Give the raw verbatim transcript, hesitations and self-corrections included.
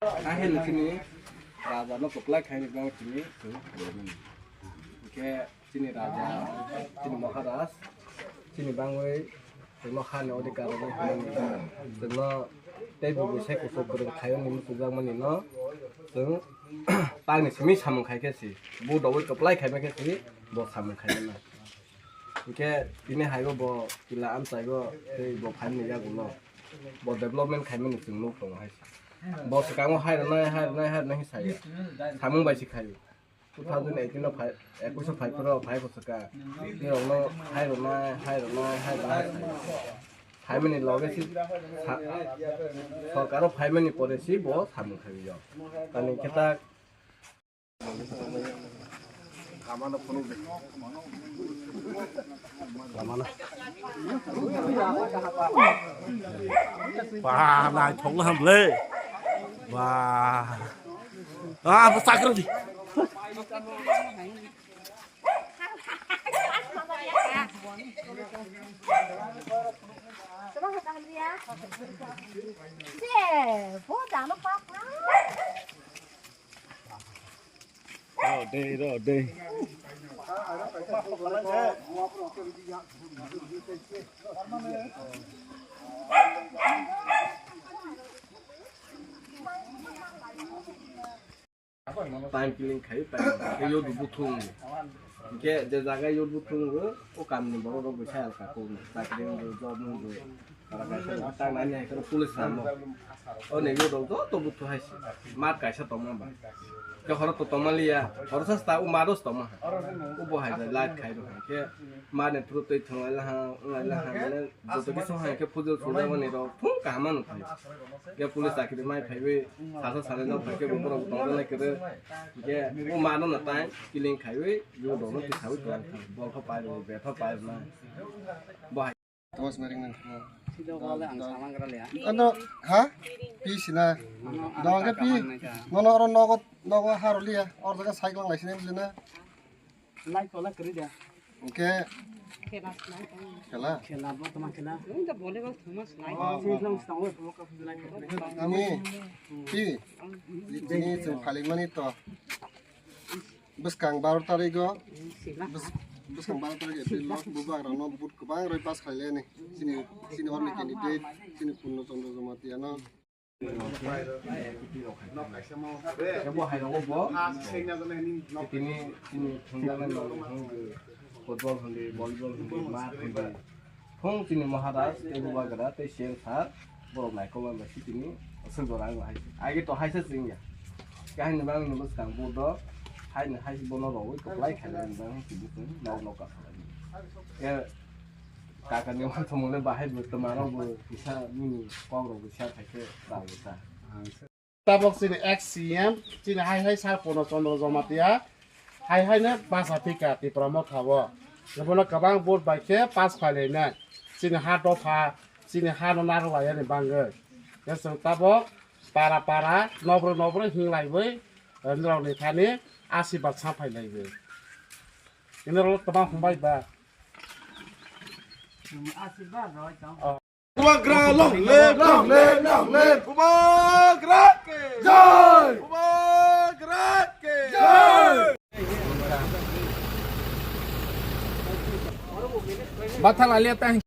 Ahel chini raja no kwplai khaini bang chini chwng hamjani. Hwnkhe chini raja, chini Maharaj, chini bangwi chwngno hani odhikar rwgwi hwnwi chwngno tei bo buisai kuchuk kwrwng khaio hinwi muchungjakmani no chwng tangni simi samung khai khe si, bo dogwi kwplai khaima khe si bo samung khaimano. Hwnkhe tini haibo bo kila amchaigo tei bo phaimani yagulo bo development khaimani chwng nuk tongo hai se. Bo swkango hai rwnai, hai rwnai, hai rwnai hinwi sayo. Samung bai se khaio. Two thousand eighteen o phai, ekush o phai phuru phai bwswk ka. Nirokno hai rwnai, hai rwnai, hai rwnai sayo. Phaimani loge si sa-, sorkaro phaimani pore si bo samung khaio. Tani khe ta Ba, naithok na hamle. Ba. Ah, bwsa kwrwng di. Ro de, ro de. Time killing khai, time khe yod buthung. Hwnkhe je jaga yod buthung o, o kamni borok rok bai sai alka kok ni. Chakri wngwi, job wngwi. Oro kaisa tang nani hai kheno police ramo. O ni yo rok joto buthu hai se. Mat kaisa tongma ba. Ke horo to tongma liya. Horo sa sta o maro tongma. O bo hai jai light khai ro hai ke. Mane thru tei thong lai ha, lai ha mane joto ke so hai ke pujo sujak mani rok thung kaham ano khai. Ke police chakri mai phaiwi sasa sale no phai ke bo borok tong lai kere. Ke o mano na tai killing khaiwi yo rok no tisawi tong. Bol pho pai ro, be pho pai ro na. Bo hai Tamo sinaring nang. Sida wale ang salang gra le. Ano, ha? Pi sina. Ano, ano Dong ke kaka pi. Manai ka. Nono oro nogo, nogo haroliya. Or jaga cycle lai sini bujina. Lai kola kri dia. Oke. Khela. Khela bo tama khela. Ini da volleyball thuma slide. Oh, oh. Sini lang sango thuma ka lai. Ini. Pi. Ini tu paling mani to. Bwskang baro tarigo, bwskang baro tarik April o bubagrano vote kwbang rwi pass khlailani. Chini, chini horni candidate, chini Purno Chandra Jamatia no. Bo hai rogo bo. Tini, tini thwngjaknai manwi hwnwi football hwnwi, volleyball hwnwi, mat hwnwi. Phung chini Maharaj tei Bubagra tei C M sir borok naikol bai si tini aswk jora wng hai. Agi to hai se chwng ya. Kahini bang ni bwskang bo do hai ni hai bono rogwi kwplai khaina ni bang si bwswng nai nok ka salai. Ke kaka ni wan thumung le bahai bo tma rok bo kisa nini kok rok bo share khai khe rang bo ta. Tabok chini ex C M, chini hai hai sir Purno Chandra Jamatia, hai hai no basa thika Tipra Motha o. Bono kwbang vote bai khe pass khlai lainai. Chini ha dopha, chini ha no narwk lai yani bangwi. Hwnkhe chwng tabok para para, nokbrwi nokbrwi hing laiwi, eh, norok ni thani asirwad sa phai laiwi. Ini rok kwbang hwnbai ba. Bubagra long live, long live, long live. Bubagra ke jai. Bubagra ke jai. Bathal alia tang.